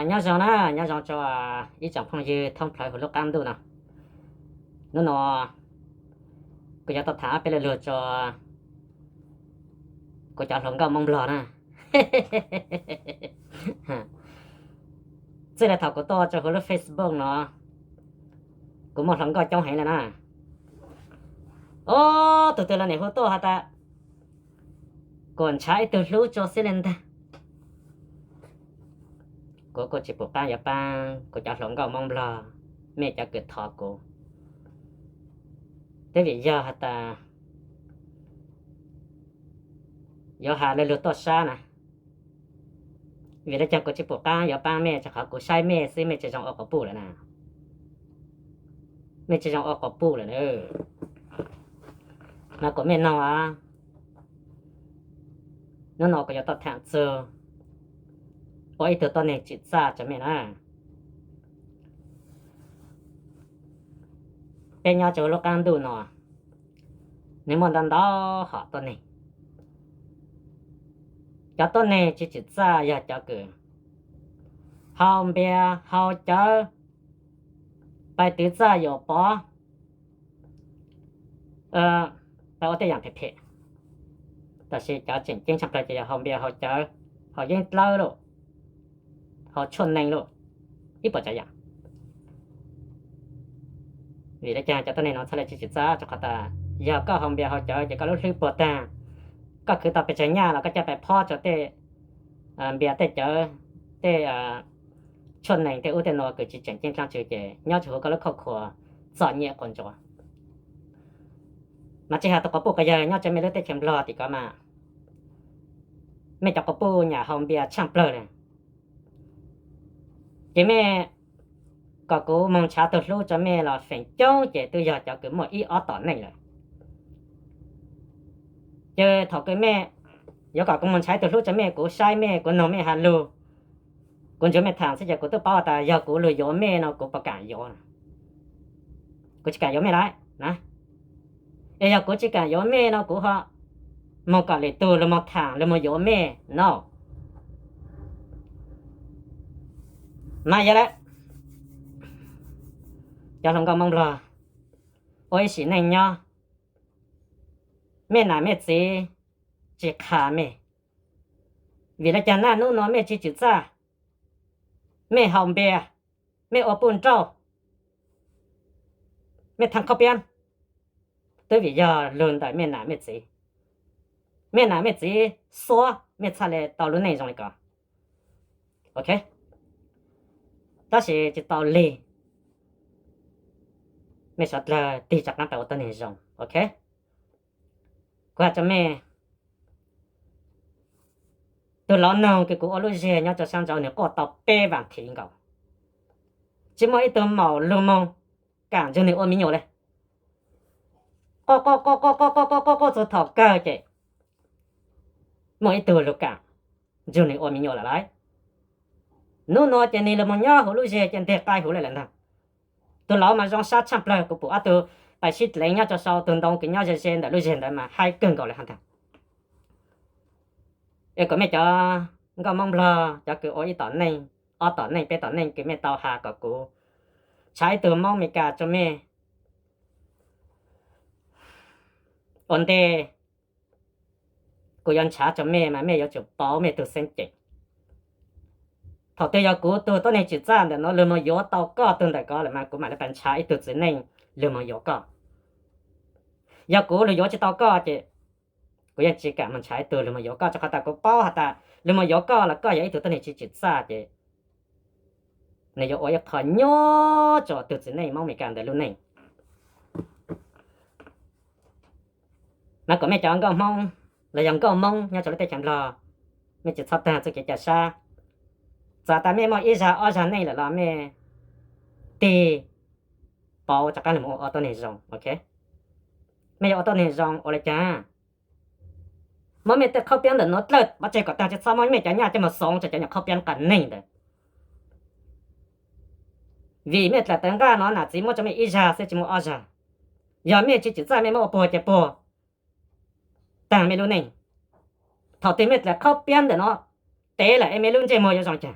Nyob zoo na, nyob zoo rau ib tsoom phooj ywg thoob plaws huv lub qab ntuj no. Hnub no kuv yuav tau tham ob peb lo lus rau kuv cov hluas nkauj Hmoob Nplog na. Txij li thaum kuv tuaj rau huv lub Facebook no, kuv muaj hluas nkauj coob heev li na. Ob tug twg los nim hu tuaj has tas kom ntshav ib tug hlub tso xib li ntag. Kuv kuj tsis pum qab yuav paab kuv cov hluas nkauj Hmoob Nplog, mej cov kws thov kuv. Twb vim yog has tas yuav has lug lug tuaj sab na, vim le caag kuv tsis pum qab yuav paab mej, rau qhov kuv saib mej xwb mej tsis zoo ua quas puj lawm na. Mej tsis zoo ua quas puj lawm na. Mas kuas mej noog os, hnub no kuv yuav tau tham txug ua ib tug tuab neeg tsim txaj rau mej na. Peb nyob rau lub qab ntuj no, nwg muaj ntau ntau hom tuab neeg. Cov tuab neeg tsis tsim txaj yog cov kws haus npias haus cawv, pais twv txaj yuam pov, pais ua tej yaam phem phem. Tab sis cov tseem ceeb tshaj plawg ces yog haus npias haus cawv, haus yeeb dlawb lauj, haus tshuaj nees lauj, ib puas tsav yaam. Vim le caag cov tuab neeg no txhaj le tsis tsim txaj? Rau qhov tas yog koj haus npias haus cawv ces koj lub hlwb puag taag, koj khwv tau pes tsawg nyaj los koj coj pais phob rau tej npias tej cawv, tej tshuaj nees tej ub tej nuav kws tsis tseem ceeb dlaab tsi ces nyob rau huv koj lub khauj khuav txom nyem quas ntsuav. Mas tsis has tus quas puj quas yawg nyob rau mej lub teb chaws Nplog tim ko mas, mej cov quas puj nyam haus npias tshaj plawg le. Ces mej kom kuv moog nrhav tug hlub rau mej los feem coob ces twb yog cov kws muaj ib ob tom neej lawm. Ces thaum kws mej yuav kom kuv moog nrhav tug hlub rau mej, kuv saib mej, kuv noog mej has lug, kuv ntsuav mej thaam xwb ces kuv twb paub tas yog kuv lug yuav mej no kuv puas kam yuav. Kuv tsis kam yuav mej lawm na. Es yog kuv tsis kam yuav mej no kuv ho moog kom lwm tug lug moog thaam lug moog yuav mej no? Mas yog lawm, cov hluas nkauj Moob Nplog, ua ib sim neej nyob, mej nam mej txiv tsis qha mej. Vim le caag naj nub nua mej tsis tswm txaj, mej haus npias, mej ua puj nrauj, mej thaam khaub piab, twb vim yog lug ntawm mej nam mej txiv. Mej nam mej txiv xuab mej txhaj le tau lub neej zoo li ko. Ok, tab sis tsis tau lig, mej suav dlawg tig rov qaab pab ua tuab neeg zoo. Ok, kuv has rua mej, tug lauv noog kws kuv ua lub zeg nyob rua saab nrauv nwg quaj tau peb vaam thiv nkaus, tsis muaj ib tug maum lug moog kaam nrug nwg ua me nyuam le. Quaj quaj quaj quaj quaj quaj quaj quaj txug thaum kawg ces muaj ib tug lug kaam nrug nwg ua me nyuam lawm lauj. Nub nua ces nwg lug moog nyob huv lub zeg ces nteg qaib huv le lawm ntag. Tug lauv mas zoo sab tshaaj plawg, kuv pum ob tug pais sib dleev nyob rua sau tug ntoo kws nyob ze ze ntawm lub zeg ntawd mas haib kawg nkaus le hab ntag. Es kom mej cov nkauj Moob Nplog cov kws ua ib tom neej, ob tom neej, peb tom neej kws mej tau has kom kuv nrhav ib tug Moob Meskas rua mej, ua ntej kuv yuav nrhav rua mej mas mej yuav tsum paub mej tug xeeb ceem. Thaum twg yog kuv tug tuab neeg tswm txaj ntawm nuav lug moog yuav tau koj tug ntawm ko lawm mas kuv mam le pab nrhav ib tug txiv neej lug moog yuav koj. Yog kuv lug yuav tsis tau koj ces kuv yeej tsis kaam moog nrhav ib tug lug moog yuav koj, rua qhov tas kuv paub has tas lug moog yuav koj los koj yog ib tug tuab neeg tsis tswm txaj ces nwg yuav ua ib qho nyuaj rua tug txiv neej Moob Meskas ntawd lub neej. Mas kom mej cov nkauj Hmoob los yog nkauj Moob nyob rua lub teb chaws Nplog, mej tsis txhob taag txuj kev ca sab. Txawm tas mej muaj ib zag ob zag neej lawm los mej tig pauv rov qaab lug moog ua tuab neeg zoo, ok? Mej yuav ua tuab neeg zoo ua le caag? Muab mej tej khaub piab ntawm nuav dlawj pov tseg kom taag, tsis txhob muab mej cov nyaj coj moog xoov rua cov nyuam khaub piab nqaj neeg ntawd. Vim mej dlaim tawv nqaj no nam txiv muab rua mej ib zag xwb tsis muaj ob zag. Yog mej tsis tswm txaj mej muab ua puag ces puag taag mej lub neej. Thaum twg mej dlaim khaub piab ntawm no tev lawm es mej lub ntsej muag yuav zoo caag?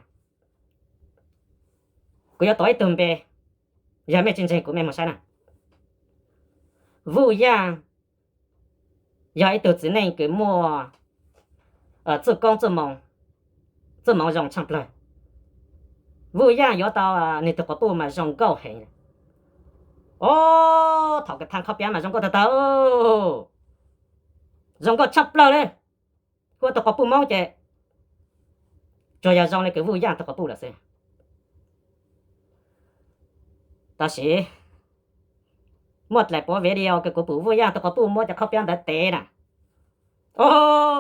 Kuv yuav tuav ib tug npe, yog mej tsis ntseeg kuv mej mus saib na. Vuj Yaj yog ib tug txiv neej kws muaj txuj koob txuj moov zoo tshaaj plawg. Vuj Yaj yuav tau nwg tug quas puj mas zoo nkauj heev. Os, thaum kws thaaj qhov piav mas zoo nkauj tag tag, zoo nkauj tshaaj plawg le. Hu tug quas puj Moob ces tsuas yog zoo le kws Vuj Yaj tug quas puj lawm xwb. Tab sis muaj dlaim puav video kws kuv pum Vuj Yaj tug quas puj muab cov qhov piav ntawd tev na. Os,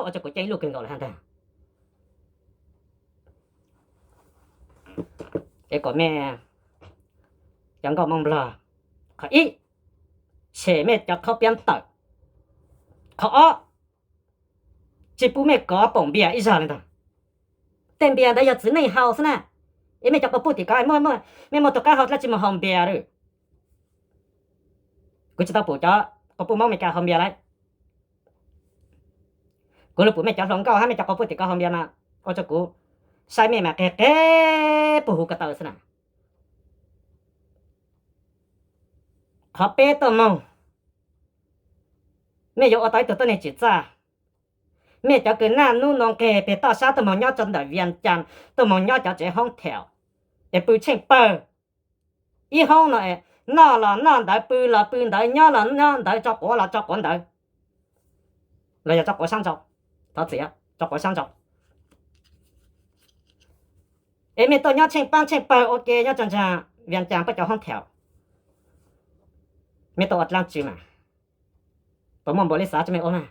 ua rua kuv ceeb lug kawg nkaus lawm ntag. Es kom mej cov nkauj Moob Nplog, qhov ib, tshem mej cov qhov piav ntawm. Qhov ob, tsis pub mej kov poom npias ib zag le ntag. Tej npias ntawd yog txiv neej haus xwb na. Es mej cov quas puj tim ko mej muaj tug qaab hau dlaab tsi mus haus npias lawm? Kuv tsis tau pum cov quas puj Moob Amelikas haus npias lawm. Kuv lug pum mej cov hluas nkauj hab mej cov quas puj tim ko haus npias mas ua rua kuv saib mej mas qeg qeg puag huv ko taw xwb na. Qhov peb tuaj moog, mej yuav ua tau ib tug tuab neeg tsim txaj. Mej cov kws naj nub nua nqeg peg toj sab tuaj moog nyob rua ntawm Vias Cas, tuaj moog nyob cov tsev hoob theem, es pw tsheej pawg. Ib hoob no es noj los noj ntawd, pw los pw ntawd, nyob los nyob ntawd, tso quav los tso quav ntawd, los yog tso quav sab nrau, thov txim, tso quav sab nrau. Es mej tuaj nyob tsheej paab tsheej pawg ua ke nyob rua ntsaag Vias Cas puab cov hoob theem, mej tuaj ua dlaab tsi mas? Puas muaj npaum le xav rua mej ua na?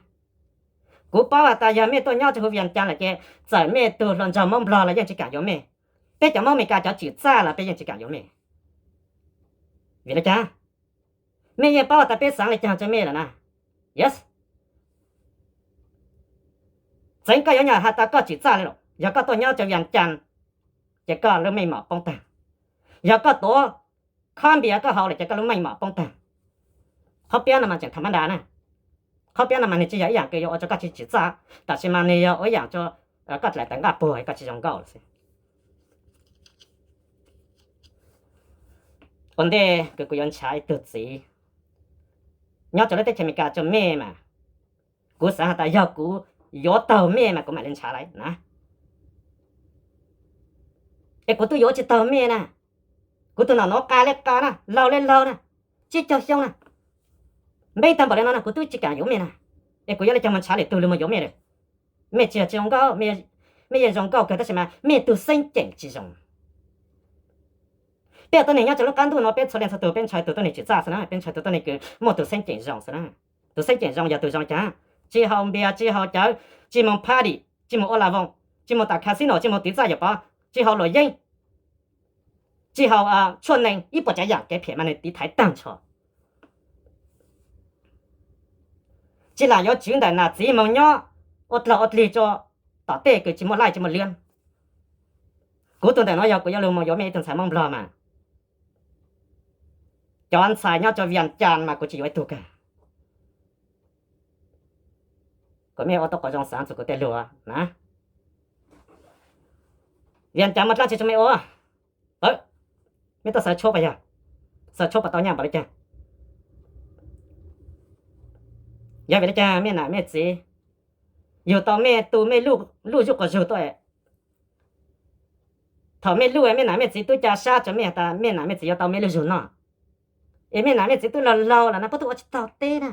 Kuv paub has tas yog mej tuaj nyob rua huv Vias Cas lawm ces txawm mej tug hluas nraug Moob Nplog los yeej tsis kaam yuav mej. Peb cov Moob Amelikas cov tsim txaj los peb yeej tsis kaam yuav mej. Vim le caag? Mej yeej paub has tas peb xaav le caag rua mej lawm na. Yes. Txawm koj yuav nyam has tas koj tsim txaj le los, yog koj tuaj nyob rua Vias Cas ces koj lub meej mom poob taag. Yog koj tuav khob npias koj haus lawm ces koj lub meej mom poob taag. Qhov piab no mas tseem tham mab nras na. Qhov piab no mas nwg tsis yog ib yaam kws yuav ua rua koj tsis tsim txaj, tab sis mas nwg yog ua ib yaam rua koj dlaim tawv nqaj puag koj tsis zoo nkauj lawm xwb. Ua ntej kws kuv yuav nrhav ib tug txiv nyob rua lub teb chaws Amelikas rua mej mas, kuv xaav has tas yog kuv yuav taug mej mas kuv mam le nrhav lawm na. Es kuv tub yuav tsis taug mej na. Kuv tug nom nuav qas le qas na, laug le laug na, tsib caug xyoo na, npeeb taag npaum le no na kuv tub tsis kaam yuav mej na. Es kuv yuav le caag moog nrhav lwm tug lug moog yuav mej lawm? Mej tsis yog tsis zoo nkauj, mej yeej zoo nkauj kawg tab sis mas mej tug xeeb ceem tsis zoo. Peb tuab neeg nyob rua lub qab ntuj nuav peb txhua leej txhua tug peb ntshaw tug tuab neeg tsim txaj xwb na, peb ntshaw tug tuab neeg kws muaj tug xeeb ceem zoo xwb na. Tus xeeb ceem zoo yog tug zoo caag? Tsis haus npias, tsis haus cawv, tsis moog party, tsis moog ua las voos, tsis moog tas casino, tsis moog tiv txaj yuam pov, tsis haus luam yeeb, tsis haus tshuaj nees, ib puas tsav yaam kev phem mas nwg tiv thaiv taag nrho. Tsis lam yuav tswv ntawm nam txiv moog nyob ua dlaag ua dlig rua tom tej kws tsis muaj laij tsis muaj liab. Kuv tug ntawm nuav yog kuv yuav lug moog yuav mej ib tug ntxhais Moob Nplog mas, cov ntxhais nyob rua Vias Cas mas kuv tsis yuav ib tug kag. Kuas mej ua tau quas zoo xaav txug kuv tej lug na. Vias Cas muaj dlaab tsi rua mej ua? Mej tuaj xaws tshuab puas yog? Xaws tshuab puas tau nyaj npaum le caag? Yog vim le caag mej nam mej txiv yug tau mej tu mej luj zuj quas zug tuaj? Thaum mej luj mej nam mej txiv tub ca sab rua mej tas mej nam mej txiv yuav tau mej luj zug noj. Es mej nam mej txiv tub laug laug lawm na puab tub ua tsis taug teb na.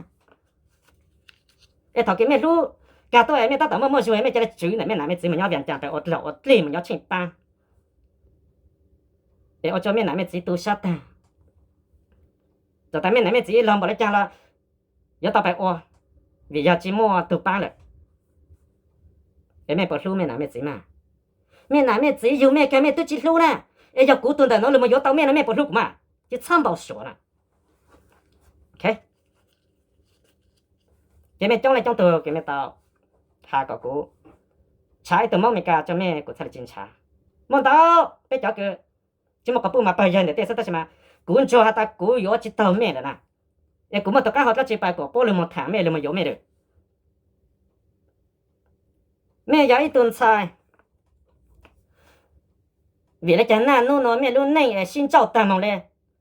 Es thaum kws mej hlub kag tuaj mej tab tom muaj muaj zug mej ca le tswv ntawm mej nam mej txiv moog nyob Vias Cas pem ua dlaag ua dlig moog nyob tsheej paab. Es ua rua mej nam mej txiv tu sab taag. Txawm tas mej nam mej txiv laug npaum le caag los yuav tau pem ua, vim yog tsis muaj tug paab lawm. Es mej puas hlub mej nam mej txiv mas? Mej nam mej txiv yug mej kag mej tub tsis hlub na. Es yog kuv tug ntawm nuav lug moog yuav tau mej no mej puas hlub kuv mas? Tsis txhob npau suav na. Ces mej coob leej coob tug kws mej tau has kom kuv nrhav ib tug Moob Amelikas rua mej kuv txhaj le tsis nrhav. Muaj ntau, peb cov kws tsis muaj quas puj mas pawg yawg ntawm tej xwb tab sis mas kuv ntsuag has tas kuv yuav tsis taug mej lawm na. Es kuv muaj tug qaab hau dlaab tsi pab kuas puab lug moog tham mej lug moog yuav mej lawm? Mej yog ib tug ntxhais Vim li cas naj nub nuav mej lub neej es sib ntsauj taag moog le,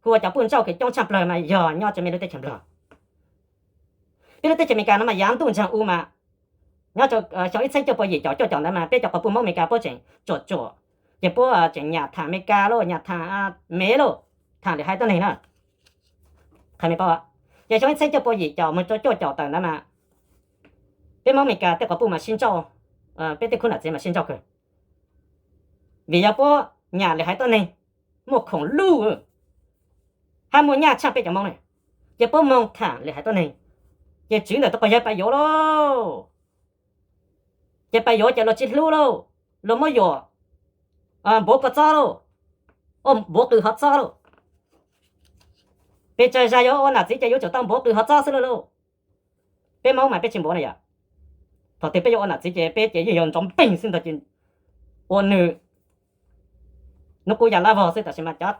hu ua cov puj ntsauj kws coob tshaj plawg mas yog nyob rua mej lub teb chaws Nplog. Peb lub teb chaws Amelikas nuav mas yav ntuj ntsaag u mas, nyob rua xyoo ib txheeb cuaj pua yim caum cuaj caum ntawd mas peb cov quas puj Moob Amelikas puab tseem tsuam tsuam, ces puab tseem nyam thaam Amelikas lauj, nyam thaam Mev lauj, thaam lwm haiv tuab neeg na. Qha mej paub, ces xyoo ib txheeb cuaj pua yim caum moog rua cuaj caum tawm ntawd mas peb Moob Amelikas tej quas puj mas sib ntsauj, peb tej khub nam txiv mas sib ntsauj kawg. Vim yog puab nyam lwm haiv tuab neeg, muaj khoom luj, hab muaj nyaj tshaj peb cov Moob ne, ces puab moog thaam lwm haiv tuab neeg, ces tswv ntawm tug quas yawg pais yuav lauj. Ces pais yuav ces luag tsi hlub lauj, luag muab yuam npuav kua txob lauj, npuav qws hov txob lauj. Pes tsawg zag yuav ua nam txiv ces yuav tsum tau npuav qws hov txob xwb lauj. Peb Moob mas peb tsi npuav na yom. Thaum twg peb yuav ua nam txiv ces peb ces yeej yuav nrov npeeg xwb ntag ces ua nwg, nub qub ya lab vog xwb, tab sis mas cov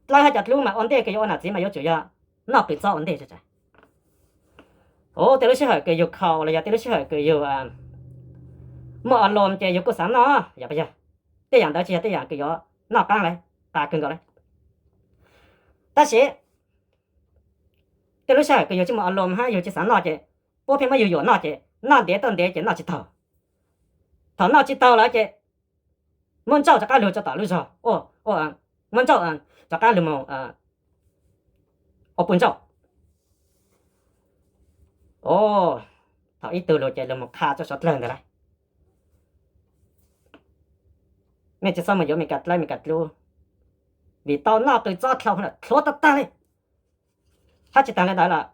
dlawb hab cov dlub mas ua ntej kws yuav ua nam txiv mas yuav tsum yog noj qws txob ua ntej. Ua tej lub sij hawm kws yug khaus los yog tej lub sij hawm kws yug muaj o loos ces yug kuj xaav noj, yog puas yog? Tej yaam ntawd tsi yog tej yaam kws yuav noj qaab lawm, qas kawg nkaus lawm. Tab sis tej lub sij hawm kws yug tsi muaj o loos hab yug tsi xaav noj ces puab pheej muab yug yuam noj ces noj ntev tuaj ntev ces noj tsi taug. Thaum noj tsi taug lawm ces muab ntsauj rov qab lug rua tom lub zog, muab ntsauj rov qab lug moog ua puj ntsauj. Thaum ib tug lug ces lug moog qha rua suav dlawg ntawd lawm, mej tsi txhob moog yuav Meskas dlawb Meskas dlub, vim tau noj qws txob dlhau, dlhuav tag tag li. Hab tsi taag le ntawd los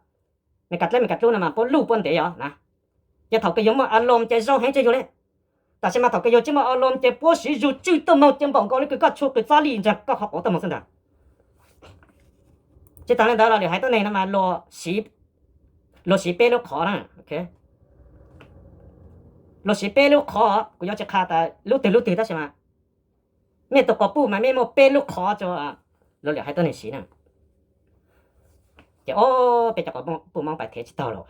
Meskas dlawb Meskas dlub no mas puab luj puab ntev os na. Ces thaum kws yug muaj o loos ces zoo heev rua yug le. Tab sis mas thaum kws yug tsi muaj o loos ces puab siv zug tswj tuaj moog ces npaum nkaus le kws koj tshua qws txob li ntawd koj qhov quav tuaj moog xwb ntag. Tsi taag le ntawd los lwm haiv tuab neeg no mas luag siv peb lub qhov na. Luag siv peb lub qhov, kuv yuav tsi qha tas lub twg lub twg tab sis mas mej tug quas puj mas mej muaj peb lub qhov rua luag lwm haiv tuab neeg siv na. Ces peb cov quas puj Moob pais thev tsi taug lawm.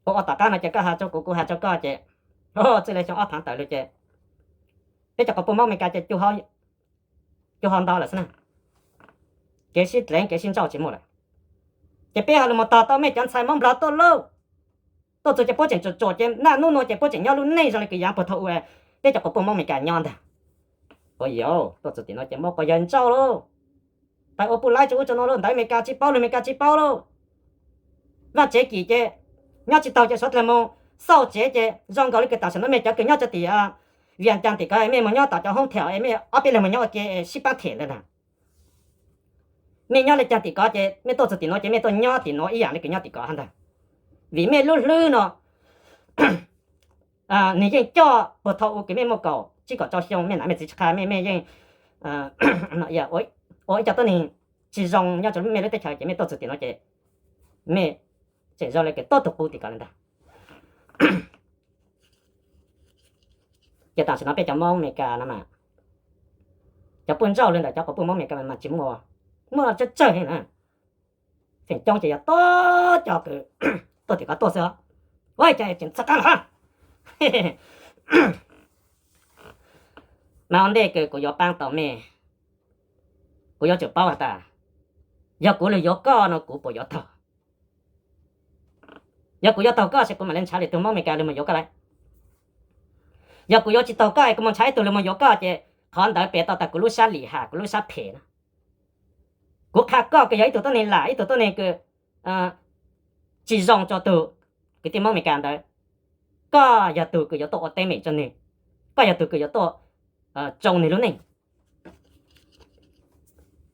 Ua ua tom qab no ces koj has rua kuv, kuv has rua koj ces txij le xyoo ob phaav tawm lug ces peb cov quas puj Moob Amelikas ces cu ho ntau lawm xwb na. Kev sib dleev kev sib ntsauj tsis muaj lawm. Ces peb ho lug moog tog tau mej cov ntxhais Moob Nplog tuaj lauj. Tuaj txug ces puab tseem tsuam tsuam ces naj nub nuav ces puab tseem nyob lub neej zoo le kws yaav puag thaum u peb cov quas puj Moob Amelikas nyob ntag. Ua yog tuaj txug tim nuav ces muaj quas yawg ntsauj lauj. Pais ua puj laib rua ub rua nuav lauj, ntawv Amelikas tsis paub, lug Amelikas tsis paub lauj. Vaaj tsev kim ces nyob tsis taug ces suav dlawg moog xauj tsev ces zoo nkaus le kws tam sim no mej cov kws nyob rua tim Vias Cas tim ko mej moog nyob tom cov hoob them es mej ob peb leeg moog nyob ua ke sib paab them ntag. Mej nyob le caag tim ko ces mej tuaj txug tim nuav ces mej tuaj nyob tim nuav ib yaam le kws nyob tim ko hab ntag. Vim mej lub hlwb no nwg yeej coj puag thaum u kws mej muaj kaum tsib kaum rau xyoo, mej nam mej txiv tsis qha mej, mej yeej ua ib co tuab neeg tsis zoo nyob rua mej lub teb chaws ces mej tuaj txug tim nuav ces mej tseem zoo le kws tuab tug qub tim ko le ntag. Ces tam sim no peb cov Moob Amelikas no mas cov puj ntsauj le ntawm cov quas puj Moob Amelikas mas tsis muaj, muaj tsawg tsawg heev na. Feem coob ces yog tuab cov kws tuaj tim ko tuaj xwb os. Ua cas tseem txhawb qaab los. Mas ua ntej kws kuv yuav paab tau mej, kuv yuav tsum paub has tas yog kuv lug yuav koj no kuv puas yuav taug? Yog kuv yuav taug koj ces kuv mam le nrhav lwm tug Moob Amelikas lug moog yuav koj lawm. Yog kuv yuav tsis taug koj es kuv moog nrhav ib tug lug moog yuav koj ces qhov ntawd pem tau tas kuv lub sab lim ham kuv lub sab phem na. Kuv qha koj kws yog ib tug tuab neeg lam, ib tug tuab neeg kws tsis zoo rua tug kwv tij Moob Amelikas ntawd. Koj yog tug kws yuav tuaj ua teeb meem rua nwg, koj yog tug kws yuav tuaj tsoo nwg lub neej,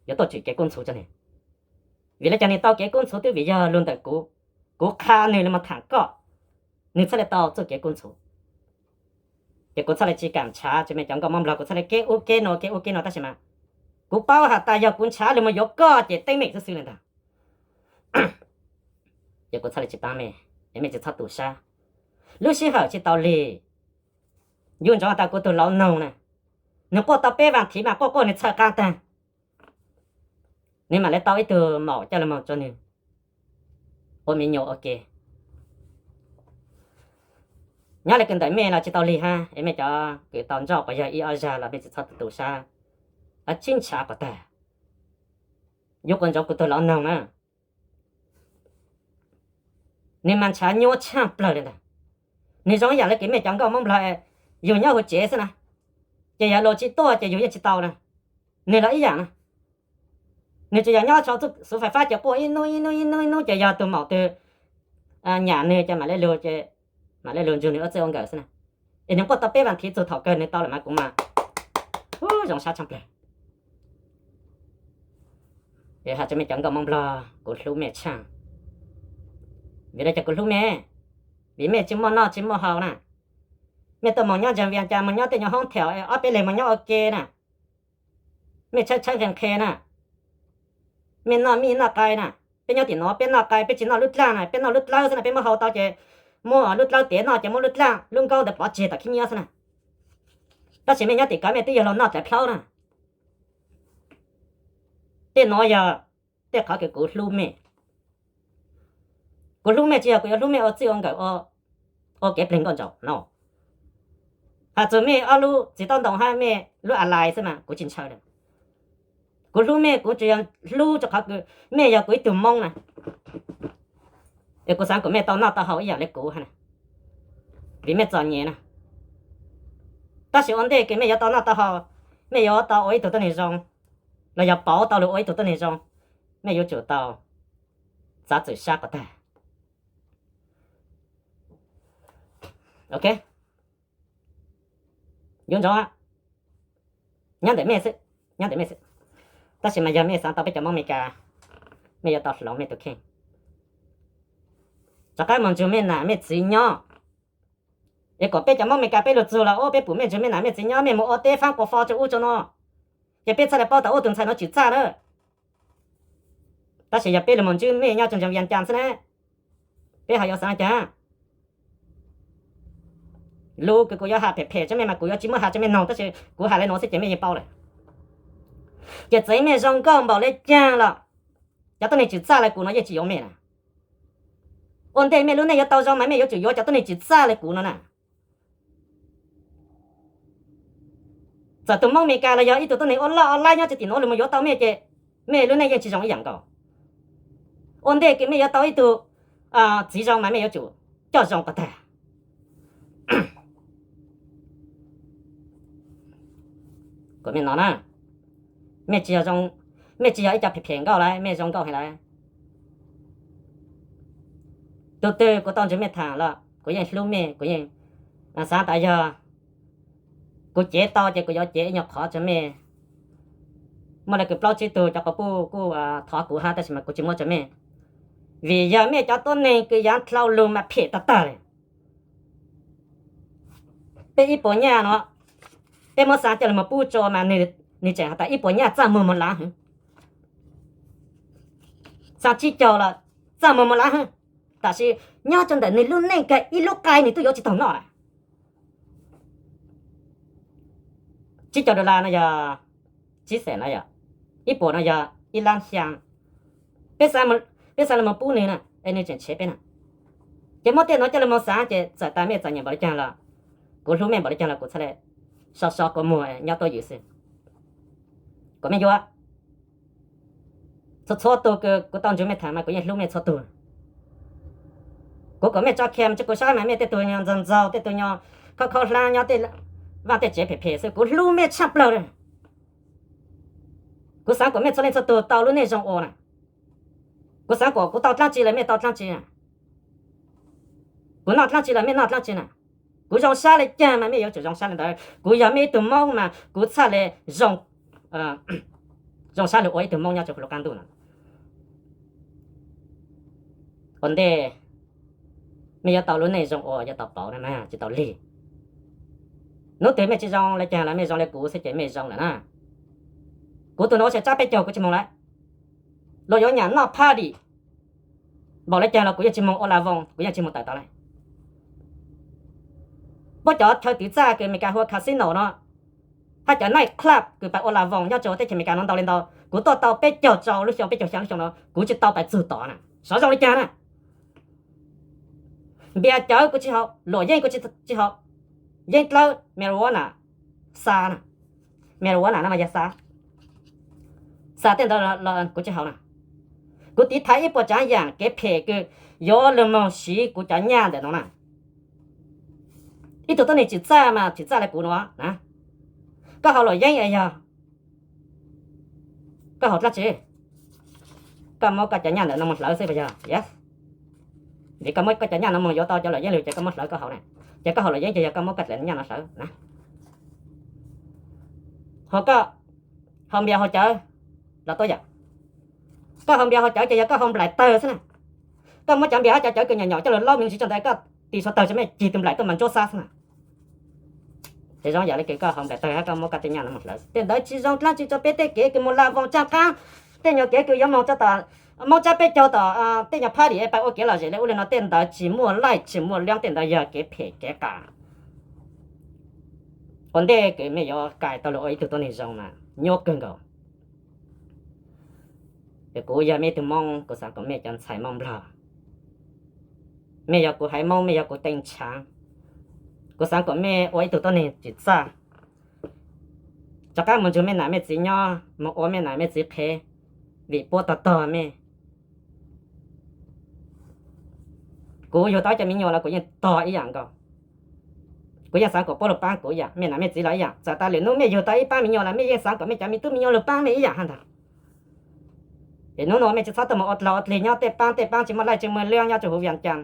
yuav tuaj tsim kev kub ntxhuv rua nwg. Vim le caag nwg tau kev kub ntxhuv? Twb vim yog lug ntawm kuv, kuv qha nwg le moog tham koj, nwg txhaj le tau txuj kev kub ntxhuv. Ces kuv txhaj le tsis kam nrhav tsis mej cov nkauj Moob Nplog, kuv txhaj le kev ub kev nuav kev ub kev nuav tab sis mas kuv paub has tas yog kuv nrhav lug moog yuav koj ces teeb meem xwb xwb le ntag. Ces kuv txhaj le tsis paab mej, es mej tsis txhob tu sab. Lub sij hawm tsis tau lig, yug ntsoov has tas kuv tug lauv noog na, nwg quaj tau peb vaam thiv mas quaj quaj nwg txhawj qaab taag, nwg mam le tau ib tug maum coj lug moog rua nwg ua me nyuam ua ke. Nyob li kws ntawm mej los tsis tau lig hab, es mej cov kws tau ntsoj puas yog ib ob zag los mej tsis txhob tu tu sab, tsib ntshav quas tag. Yuav quas ntsoov kuv tug lov noog na. Nwg mas ntshav nyuab tshaaj plawg li ntag. Nwg zoo ib yaam le kws mej cov nkauj Moob Nplog, yug nyob huv tsev xwb na, ces yog luas tsis tuaj ces yug yeej tsis tau na. Nwg los ib yaam na, nwg tsuas yog nyob sau xuv fais fab ces quaj ib nub ib nub ib nub ib nub ces yog tug maum twg nyam nwg ces mam le lug, mam le lug nrug nwg ua txij ua nkawm xwb na. Es nwg quaj tau peb vas thiv txug thaum kawg nwg tau lawm mas kuv mas zoo sab tshaaj plawg. Es has rua mej cov nkauj Moob Nplog, kuv hlub mej tshaaj. Vim le caag kuv hlub mej? Vim mej tsis muaj noj tsis muaj haus na. Mej tuaj moog nyob ntseeg Vias Cas, moog nyob tej nyuas hoob thaum ob peb leeg moog nyob ua ke na. Mej tshawb tshawb nqhe nqhe na. Mej noj mij noj qai na. Peb nyob tim nuav peb noj qai peb tsis noj lub dlaaj na, peb noj lub dlawb xwb na, peb muab hau tau ces muab lub dlawb tev noj ces muab lub dlaaj lub nkaub ntawd pov tseg tom khib nyiab xwb na. Tab sis mej nyob tim kawv mej twb yog luag noj dlawv plhaub na. Tej nuav yog tej qhov kws kuv hlub mej. Kuv hlub mej tsis yog kuv yuav hlub mej ua txij ua nkawm ua kev pleg nkauj ntsaum no. Has txug mej ob lub txiv taub ntoo hab mej lub a lai xwb mas kuv tsis ntshaw le. Kuv hlub mej kuv tsuas yog hlub rua qhov kws mej yog kuv ib tug Moob na. Es kuv xaav kuas mej tau noj tau haus ib yaam le kuv hab na, vim mej txom nyem na. Tab sis ua ntej kws mej yuav tau noj tau haus, mej yuav tau ua ib tug tuab neeg zoo, los yog pauv tau lug ua ib tug tuab neeg zoo, mej yuav tsum tau txav txim sab quas tag. Ok, yuav ntsoov, nyob ntawm mej xwb, nyob ntawm mej xwb. Tab sis mas yog mej xaav tau peb cov Moob Amelikas, mej yuav tau hloov mej tus kheej, rov qab moog nrug mej nam mej txiv nyob. Es kom peb cov Moob Amelikas peb lug txug los ua peb pum mej nrug mej nam mej txiv nyob, mej moog ua teb faab quas fo rua ub rua no, ces peb txhaj le paub tas ua tug ntxhais nuav tsim txaj na. Tab sis yog peb lug moog ntsib mej nyob rua nroog Vias Cas xwb na, peb ho yuav xaav caag? Lus kws kuv yuav has phem phem rua mej mas kuv yuav tsis muab has rua mej noog, tab sis kuv has le nuav xwb ces mej yeej paub lawm. Ces txawm mej zoo nkauj npaum le caag los cov tuab neeg tsim txaj le kuv no yeej tsis yuav mej na. Ua ntej mej lub neej yuav tau zoo mas mej yuav tsum yuav cov tuab neeg tsim txaj le kuv no na. Txawm tug Moob Amelikas los yog ib tug tuab neeg ua loj ua laib nyob rua tim nuav lug moog yuav tau mej ces mej lub neej yeej tsis zoo ib yaam nkaus. Ua ntej kws mej yuav tau ib tug txiv zoo mas mej yuav tsum coj zoo quas tag. Kuas mej no na, mej tsis yog zoo, mej tsis yog ib co phem phem nkauj lawm, mej zoo nkauj heev lawm. Tug twg kuv tau nrug mej thaam los kuv yeej hlub mej, kuv yeej xaav tas yog kuv cev tau ces kuv yuav cev ib nyuag qhov rua mej. Muaj le kws plaub tsib tug cov quas puj kuj thov kuv hab tab sis mas kuv tsis muab rua mej, vim yog mej cov tuab neeg kws yaav dlhau lug mas phem tag tag le. Peb ib puas nyaj no, peb muab xaav coj lug moog pub rua mas nwg tseem has tas ib puas nyaj txaj muag moog lav hwv. Xaav tsib caug los txaj muag moog lav hwv, tab sis nyob rua ntawm nwg lub neej kag ib lub qai nwg tub yuav tsis taug noj na. Tsib caug dollar no yog tsib xees no yog, ib puas no yog ib lab xyaa. Peb xaav lug moog pub nwg na, es nwg tseem tshev peb na. Ces muab tej nuav coj lug moog xaav ces txawm tas mej txom nyem npaum le caag los, kuv hlub mej npaum le caag los kuv txhaj le so so kua muag nyob tuab ywm xwb. Kuas mej yuav, txhua txhua tug kws kuv tau nrug mej thaam mas kuv yeej hlub mej txhua tug. Kuv kom mej tso cam rua kuv saib mas mej tej tug nyuas ntxaug ntxaug, tej tug nyuas khaub khaub hlab nyob tej vaaj tej tsev phem phem xwb, kuv hlub mej tshaj plawg le. Kuv xaav kom mej txhua leej txhua tug tau lub neej zoo ua na. Kuv xaav kom kuv tau dlaab tsi los mej tau dlaab tsi na. Kuv noj dlaab tsi los mej noj dlaab tsi na. Kuv zoo sab le caag mas mej yuav tsum zoo sab le ntawd. Kuv yog mej ib tug Moob mas kuv txhaj le zoo sab lug ua ib tug Moob nyob rua huv lub qaab ntuj no. Ua ntej mej yuav tau lub neej zoo ua yuav tau pauv na mas tsis tau lig. Nub twg mej tsi zoo le caag los mej zoo le kuv xwb ces mej zoo lawm na. Kuv tug nuav ua tsav peb caug kuv tsi moog lawm. Luag yuav nyam noj party npaum le caag los kuv yeej tsi moog ua la voos, kuv yeej tsi moog tawm tau le. Puab cov chaw twv txaj kws Amelikas hu ua casino no, hab cov night club kws pais ua la voos nyob rua teb chaws Amelikas no ntau le ntau, kuv tuaj tau peb caug rau lub xyoo, peb caug xyaa lub xyoo no kuv tsi tau pais txug tod na. Sov zoo le caag na. Npias cawv kuv tsis haus, luam yeeb kuv tsis haus, yeeb dlawb, marijuana, xa, marijuana no mas yog xa, xa tej ntawd kuv tsis haus na. Kuv tiv thaiv ib puas tsav yam kev phem kws yuav lug moog siv kuv cov nyaj ntawm no na. Ib tug tuab neeg tsim txaj mas tsim txaj le kuv no na. Koj haus luam yeeb es yog koj haus dlaab tsi? Koj muab koj cov nyaj ntawm no moog hlawv xwb puas yog? Vim koj muab koj cov nyaj no moog yuav tau cov luam yeeb lug ces koj muab hlawv koj haus na. Ces koj haus luam yeeb ces yog koj muab koj cov nyaj no hlawv na. Ho koj haus npias haus cawv los tuab yam. Koj haus npias haus cawv ces yog koj haus nplaim tawg xwb na. Koj muab cov npias hab cov cawv kws nyuam nyuam coj lug laub me ntsis tso ntawd koj tis suav tawg tso mej cig tug nplaim tuaj mas ntsuab xab xwb na. Ces zoo yam le kws koj haus nplaim tawg hab koj muab koj tej nyaj no moog hlawv tej ntawd tsis zoo dlaab tsi rua peb tej kev kws moog laj voos tsaab qaab, tej nyuag kev kws yuav moog tso tom Moob Tsab peb caug tom tej nyuag phab dim es pab ua kev lom zem le ua le no tej ntawd tsis muaj laij tsis muaj liab, tej ntawd yog kev phem kev qas. Ua ntej kws mej yuav kais tau lug ua ib tug tuab neeg zoo mas nyuaj kawg nkaus. Es kuv yog mej ib tug Moob, kuv xaav kom mej cov ntxhais Moob Nplog, mej yog kuv haiv Moob, mej yog kuv tee tshaav, kuv xaav kom mej ua ib tug tuab neeg tsim txaj, rov qaab moog nrug mej nam mej txiv nyob, moog ua mej nam mej txiv qhev, vim puab tog tog mej. Kuv yug tau ib cov me nyuam los kuv yeej tog ib yam nkaus. Kuv yeej xaav kom puab lug paab kuv ib yam, mej nam mej txiv los ib yam. Txawm tas lwm nub mej yug tau ib paab me nyuam los mej yeej xaav kom mej cov me tub me nyuam lug paab mej ib yam hab ntag. Es nub nua mej tsi txhob tuaj moog ua dlaag ua dlig nyob tej paab tej paab tsi muaj laij tsi muaj liab nyob rua huv Vias Cas.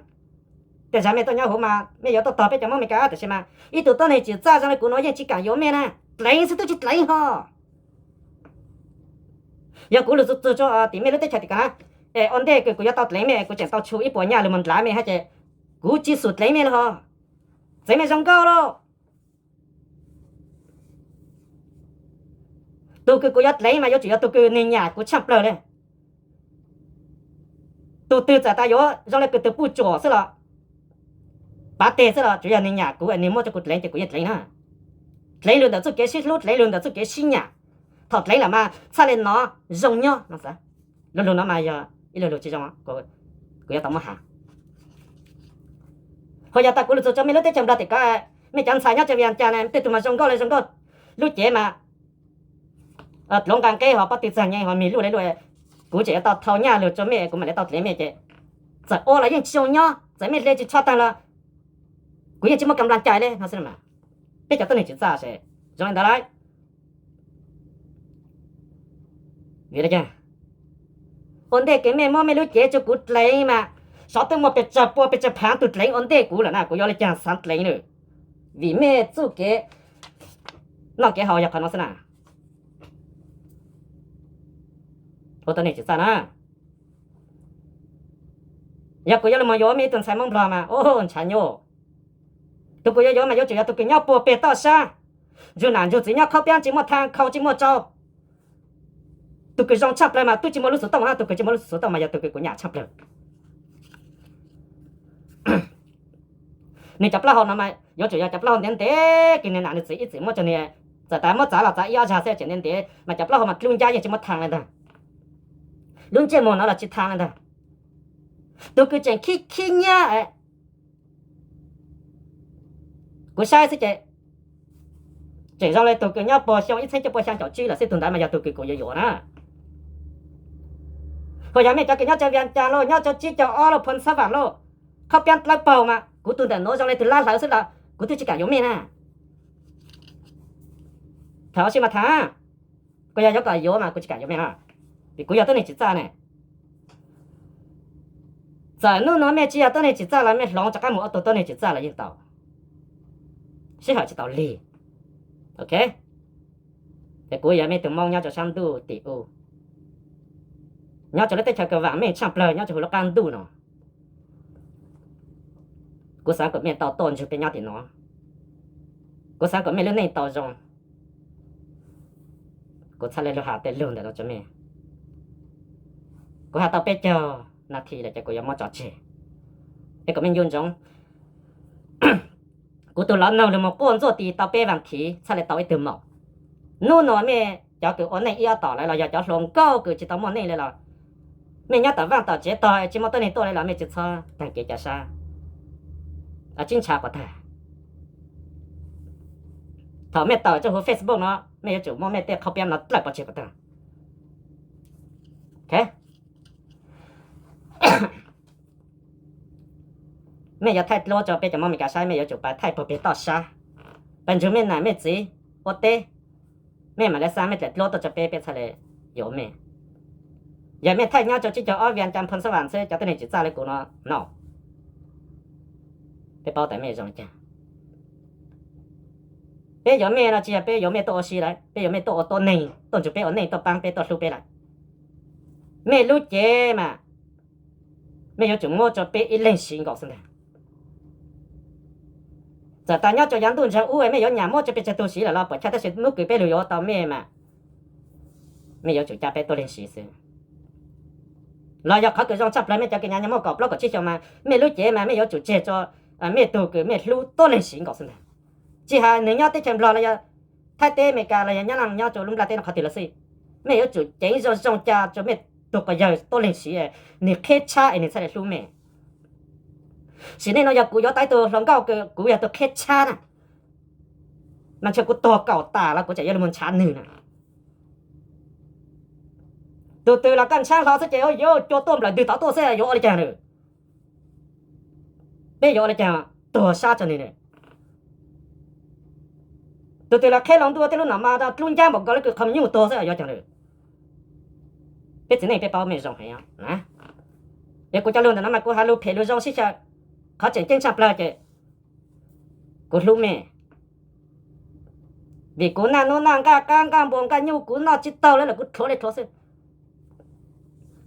Tej zag mej tuaj nyob huv mas mej yuav tuaj tog peb cov Moob Meskas, tab sis mas ib tug tuab neeg tsim txaj zoo le kuv nuav yeej tsi kaam yuav mej na, dleev xwb tub tsi dleev hos. Yog kuv lug txug txug rua tim mej lub teb chaws tim ko na, es ua ntej kws kuv yuav tau dleev mej kuv tseem tau tshu ib puas nyaj lug moog ndlav mej hab ces kuv tsi xum dleev mej lawm hos. Txeev mej zoo nkauj lauj. Tug kws kuv yuav dleev mas yuav tsum yog tug kws nwg nyam kuv tshaaj plawg le. Tug twg txawm tas yuav zoo le kws tug puj tsuam xwb los, pav teg xwb los tsuav yog nwg nyam kuv nwg muab rua kuv dleev ces kuv yeej dleev na. Dleev lug ntawm txuj kev sib hlub, dleev lug ntawm txuj kev sib nyam. Thaum dleev lawm mas txhaj le nov zoo nyob no xwb. Lu lug no mas yog ib lu lug tsi zoo, kuv yuav tau muab has. Ho yog tas kuv lug txug rua mej lub teb chaws Nplog tim ko, mej cov ntxhais nyob rua Vias Cas na tej tug mas zoo nkauj le zoo nkauj, lub cev mas dluav nqaa nqeb ho pob tw txag nyem ho mig luj le luj, kuv tseem yuav tau thau nyaj lug rua mej kuv mam le tau dleev mej ces txawm ua los yeej tsi zoo nyob, txawm mej dle tsi tshua taag los kuv yeej tsi muaj kam nplas cai le no xwb. Peb cov tuab neeg tsim txaj se zoo le ntawd lauj. Vim le caag? Ua ntej kws mej muab mej lub cev rua kuv dleev mas xyov twb muaj pes tsawg pua pes tsawg phaav tug dleev ua ntej kuv lawm na, kuv yuav le caag xaav dleev lawm? Vim mej txuj kev noj kev haus yog qhov no xwb na. Ua tuab neeg tsim txaj na, yog kuv yuav lug moog yuav mej ib tug ntxhais Moob Nplog mas ua ntshav nyuaj. Tug kuv yuav yuav mas yuav tsum yog tug kws nyob puag peg toj sab, nrug nam nrug txiv nyob khaub piab tsi muaj thaa khau tsi muaj tsau. Tug kws zoo tshaj plawg mas tub tsi muaj lub xuv tooj na, tug kws tsi muaj lub xuv tooj mas yog tug kws kuv nyam tshaj plawg. Nwg cov plaub hau no mas yuav tsum yog cov plaub hau ntev ntev kws nwg nam nwg txiv ib txwm muab rua nwg, txawm tas muab txav los txav ib ob zag xwb tseem ntev ntev mas cov plaub hau mas dlub ncab yeej tsi muaj thaa le ntag. Lub ntsej muag no los tsi thaa le ntag. Tug kws tseem khib khib nyab, kuv saib xwb ces tseem zoo le tug kws nyob puag xyoo ib txheeb cuaj pua xyaa caum tsib lawm xwb, tug ntawd mas yog tug kws kuv yuav yuav na. Ho yog mej cov kws nyob rua Vias Cas lauj, nyob rua tsib caug ob lauj, Phoos Xab Vam lauj, khaub piab dlawb paug mas kuv tug ntawm nuav zoo le tug lab hlawv xwb los kuv twb tsi kaam yuav mej na. Thaam ua si mas thaam, kuv yog yuav kom yuav mas kuv tsi kaam yuav mej na, vim kuv yog tuab neeg tsim txaj ne. Txawm nub nua mej tsi yog tuab neeg tsim txaj los mej hloov rov qab moog ua tug tuab neeg tsim txaj los yeej tau, sij hawm tsi tau lig. Ok, es kuv yog mej tug Moob nyob rua saab ntuj tim u, nyob rua lub teb chaws kws vaam meej tshaaj plawg nyob rua huv lub qaab ntuj no. Kuv xaav kom mej tau tuaj nrug peb nyob tim nuav. Kuv xaav kom mej lub neej tau zoo. Kuv txhaj le lug has tej lug ntawm no rua mej. Kuv has tau peb caug nas this lawm ces kuv yuav muab tso tseg, es kom mej nco ntsoov. Kuv tug lov noog lug moog quaj ntxuaj tis tau peb vaas thiv txhaj le tau ib tug maum. Nub nua mej cov kws ua neej ib ob tom lawm los yog cov hluas nkauj kws tsi tau muaj neej le los, mej nyob tom vaaj tom tsev tog tsi muaj tuab neeg tuaj le los mej tsi txhob taag kev ca sab. Tsib ntshav quav tag. Thaum mej tawm tso huv Facebook no, mej yuav tsum muab mej tej qhov piam no dlawb pov tseg quav tag. Mej yuav thaij dluab tso peb cov Moob Meskas saib, mej yuav tsum pab thaij puag peg toj sab, pab ntsug mej nam mej txiv ua teb. Mej mam le xa mej dlaim dluab tuaj tso peb, peb txhaj le yuav mej. Yog mej thaij nyob rau tsib caug ob Vias Cas Phoos Xab Vam xwb, cov tuab neeg tsis txaj li kuv no no. Peb paub tas mej zoo li cas. Peb yuav mej no tsis yog peb yuav mej tuaj ua si lawm, peb yuav mej tuaj ua tuab neeg, tuaj ntsug peb ua neej, tuaj paab peb, tuaj hlub peb lawm. Mej lub cev mas mej yuav tsum muab rua peb ib leeg siv nkaus xwb ntag. Txawm tas nyob rua yav ntuj ntawm ub mej yuav nyam muab rua peb tsawg tug siv lawm los puam chawj, tab sis hnub kws peb lug yuav ua tau mej mas mej yuav tsum cab peb tuab leeg siv xwb. Los yog qhov kws zoo tshaj plawg, mej cov kws nyam nyam muaj kaum plaub kaum tsib xyoos mas mej lub cev mas mej yuav tsum tseg rua mej tug kws mej hlub tuab leeg siv nkaus xwb ntag. Tsis has nwg nyob teb chaws Nplog los yog Thaib teb, Amelikas los yog nyob, nyob rua lub nplaj teb no qhov twg los xij, mej yuav tsum ceev zoo zoo ca rua mej tug quas yawg tuab leeg siv, nwg qheb tshab es nwg txhaj le hlub mej. Sim neej no yog kuv yuav tau ib tug hluas nkauj kws kuv yog tug qheb tshab na, mas ntshe kuv tuag kaum tas los kuv tseem yuav lug moog ntshaw nwg na. Tug twg los koj ntshaw hlo xwb ces yuav cua tuaj nplawm ntwg tod tuaj xwb, yuav ua li cas na? Peb yuav ua li cas tuag sab rua nwg? Tug twg los qheb hlo ntuj tej lub nom mas dlub ncab npaum nkaus le kws qhov me nyuj tuag xwb, yuav cas na? Peb txiv neej peb paub mej zoo heev os. Es kuv cov lug ntawm no mas kuv has lug phem lug zoo sib xyaw. Qhov tseem ceeb tshaj plawg ces kuv hlub mej, vim kuv naj nub naj nqaj qab nqaj npua nqaj nyuj kuv noj tsis taug le los kuv rhuav le rhuav xwb.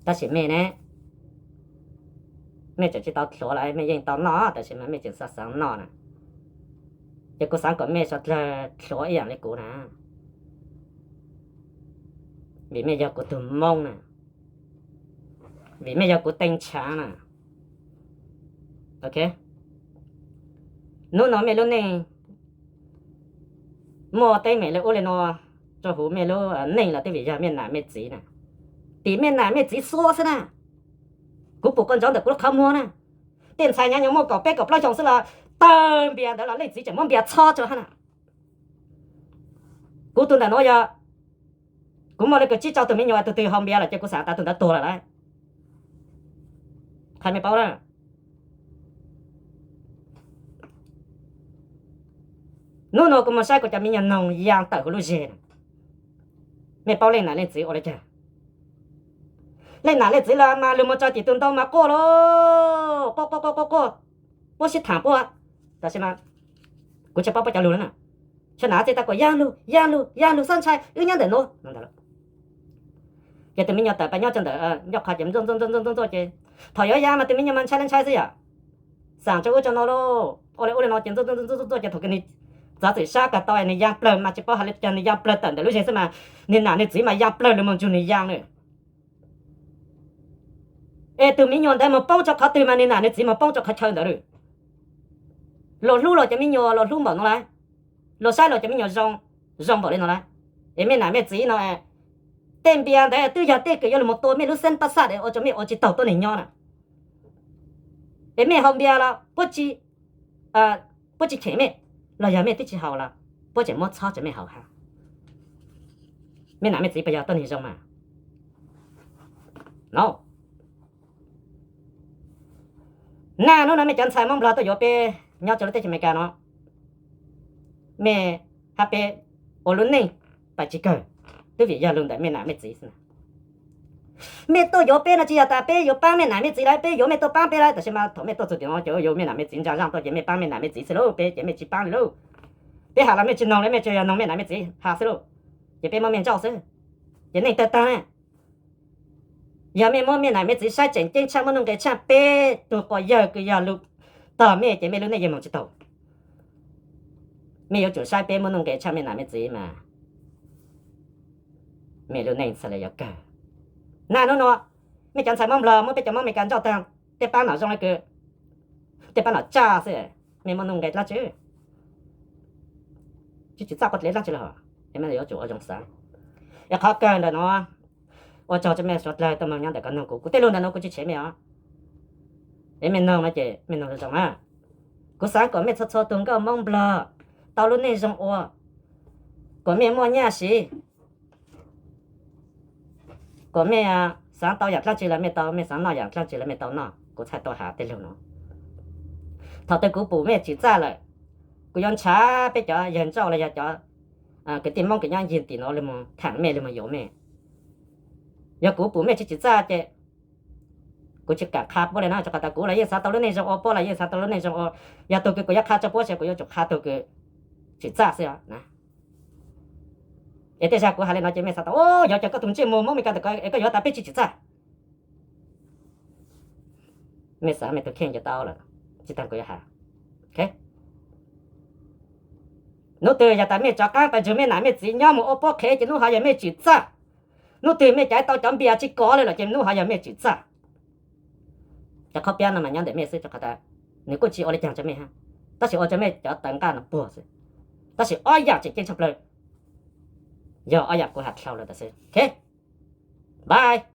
Tab sis mej ne, mej tseem tsis tau rhuav los mej yeej tau noj, tab sis mas mej tseem xav xav noj na. Ces kuv xaav kom mej suav dlawg rhuav ib yaam le kuv na, vim mej yog kuv tug Moob na, vim mej yog kuv tee tshaav na. Hnub no mej lub neej muaj teeb meem le ub le nuav rua huv mej lub neej los twb vim yog mej nam mej txiv na, tim mej nam mej txiv xuab xwb na. Kuv pum quas ntsauv ntawm kuv lub qhov muag na, tej ntxhais nyam nyam muaj kaum peb kaum plaub xyoo xwb los tawg npias ntawd los leej txiv tseem muab npias txhob rua hab na. Kuv tug ntawm nuav yog kuv muaj le kws tsib rau tug me nyuam, tug twg haus npias lawm ces kuv xaav tas tug ntawd tuag lawm lawm. Qha mej paub na. Hnub nuav kuv moog saib kuv cov me nyuam noog yaa tawm huv lub zeg na. Mej paub leej nam leej txiv ua le caag? Leej nam leej txiv los mas lug moog tso tim tug ntoo mas quaj lauj, quaj quaj quaj quaj quaj, puab sib thaam puab. Tab sis mas kuv tsis paub puab cov lug na. Tshuav nam txiv tas kuas yaa lug yaa lug yaa lug xob ntshai, wb nyob ntawm nuav. Ces tus me nyuam tawm pas nyob rua ntawm ncauj qhov ces ntxuaj ntxuaj ntxuaj ntxuaj ces thaum yuav yaa mas tus me nyuam mas ntshai le ntshai xwb yom. Xaam rua ub rua no lauj, ua le ub le no ces ntxuaj ntxuaj ntxuaj ntxuaj ces thaum kws nwg txav txim sab kag tau nwg yaa plawg mas tsis paub has le caag nwg yaa plawg tawm ntawm lub zeg xwb mas nwg nam nwg txiv mas yaa plawg lug moog ntsug nwg yaa na. Es tus me nyuam ntawd moog poob rua qhov twg mas nwg nam nwg txiv moog poob rua qhov chaw ntawd lawm. Luag hlub luag cov me nyuam luag hlub npaum no lawm, luag saib luag cov me nyuam zoo, zoo npaum le no lawm. Es mej nam mej txiv no, tej npias ntawd twb yog tej kws yuav lug moog tua mej lub xeeb pab xaj es ua rua mej ua tsis taug tuab neeg nyob na. Es mej haus npias los puab tsis cheem mej, los yog mej twb tsis haus los puab tseem muab txhob rua mej haus hab. Mej nam mej txiv puas yog tuab neeg zoo mas? No, naj nub no mej cov ntxhais Moob Nplog tuaj yuav peb nyob rua lub teb chaws Amelikas no, mej hab peb ua lub neej pais tsis kawg, twb vim yog lug ntawm mej nam mej txiv xwb na. Mej tuaj yuav peb no tsis yog tas peb yuav paab mej nam mej txiv lawm, peb yuav mej tuaj paab peb lawm, tab sis mas thaum mej tuaj txug tim no ces yuav mej nam mej txiv ntsa zaaj tuaj ces mej paab mej nam mej txiv xwb lauj, peb ces mej tsis paab li lauj. Peb has los mej tsis noog li, mej tsuas yog noog mej nam mej txiv has xwb lauj. Ces peb muab mej ntsauj xwb, ces neej tawg tag. Yog mej muab mej nam mej txiv saib tseem ceeb tshaj, muaj nuj nqes tshaj peb tug quas yawg kws yog lug tog mej ces mej lub neej yeej moog tsis taug. Mej yuav tsum saib peb muaj nuj nqes tshaj mej nam mej txiv mas mej lub neej txhaj le yuav kawg. Naj nub nuav, mej cov ntxhais Moob Nplog muab peb cov Moob Amelikas ntsauj tag, tej paab nom zoo le kws tej paab nom tsaj xwb, mej muaj nuj nqes dlaab tsi? Tsis txawj quas dlev dlaab tsi los, es mej yuav tsum ua zoo xaav. Es qhov kawg ntawm no, ua tsaug rua mej suav dlawg tuaj moog nyob ntawm ko noog kuv, kuv tej lug ntawm no kuv tsis tshev mej os. Es mej noog no ces mej noog zoo zoo na. Kuv xaav kom mej txhua txhua tug nkauj Moob Nplog tau lub neej zoo ua, kom mej muaj nyaj siv, kom mej xaav tau yaam dlaab tsi los mej tau, mej xaav noj yaam dlaab tsi los mej tau noj. Kuv txhaj tau has tej lug nuav. Thaum twg kuv pum mej tsim txaj lawm, kuv yuav nrhav peb cov yawg nrauj los yog cov kwv tij Moob kws nyob ncig tim nuav lug moog thaam mej lug moog yuav mej. Yog kuv pum mej tsi tsim txaj ces kuv tsi kaam qha puab le na, rua qhov tas kuv los yeej xaav tau lub neej zoo ua, puab los yeej xaav tau lub neej zoo ua. Yog tug kws kuv yuav qha rua puab ces kuv yuav tsum qha tug kws tsim txaj xwb os na. Es tej zag kuv has le nuav ces mej xaav tas, o, yog cas koj tug ntsej muag Moob Mes Kas ntawm ko es koj yuav tas peb tsi tsim txaj. Mej xaav mej tug kheej ces tau lawm, tsi taag kuv yuav has. Nub twg yog tas mej rov qaab pais nrug mej nam mej txiv nyob moog ua puab qhev ces nub hov yog mej tsim txaj. Nub twg mej caiv tau cov npias tsi kov le lawm ces nub hov yog mej tsim txaj. Cov qhob piab no mas nyob ntawm mej xwb, rua qhov tas nwg kuj tsi ua le caag rua mej hab, tab sis ua rua mej cov tawv nqaj no puag xwb. Tab sis ob yaam tseem ceeb tshaj plawg yog ob yaam kuv has dlhau lawm tas xwb. Bye.